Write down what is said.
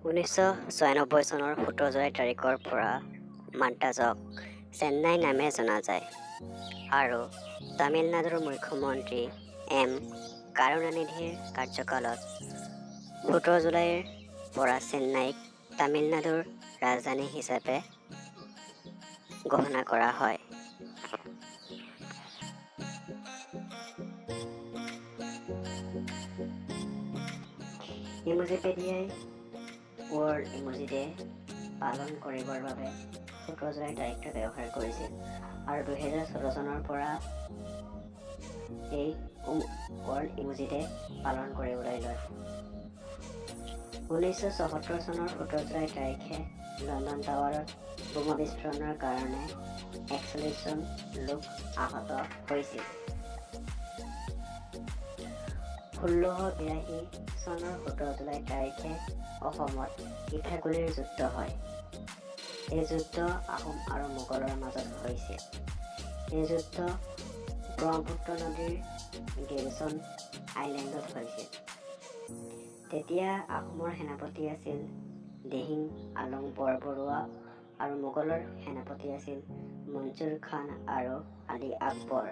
1996 চনৰ 17 জুলাই তাৰিখৰ পৰা মাদ্ৰাজক চেন্নাই নামে জনা যায় আৰু তামিলনাডুৰ মুখ্যমন্ত্ৰী এম কাৰুণানিধিৰ কাৰ্যকালত 17 জুলাইৰ পৰা চেন্নাইক তামিলনাডুৰ ৰাজধানী হিচাপে ঘোষণা কৰা হয়। ইমোজিপেডিয়াই ৱৰ্ল্ড ইমোজি ডে পালন কৰিবৰ বাবে 17 জুলাই তাৰিখটো ব্যৱহাৰ কৰিছিল আৰু 2014 চনৰ পৰা এই ৱৰ্ল্ড ইমোজি ডে পালন কৰিবলৈ লয়। 1974 চনৰ 17 জুলাই তাৰিখে লণ্ডন টাৱাৰত বোমা বিস্ফোৰণৰ কাৰণে 41 জন লোক আহত হৈছিল। 1682 চনৰ 17 জুলাই তাৰিখে অসমত ইটাখুলিৰ যুদ্ধ হয়। এই যুদ্ধ আহোম আৰু মোগলৰ মাজত হৈছিল। এই যুদ্ধ ব্ৰহ্মপুত্ৰ নদীৰ গেৰিছন আইলেণ্ডত হৈছিল। তেতিয়া আহোমৰ সেনাপতি আছিল দিহিং আলং বৰবৰুৱা আৰু মোগলৰ সেনাপতি আছিল মনচুৰ খান আৰু আলী আকবৰ।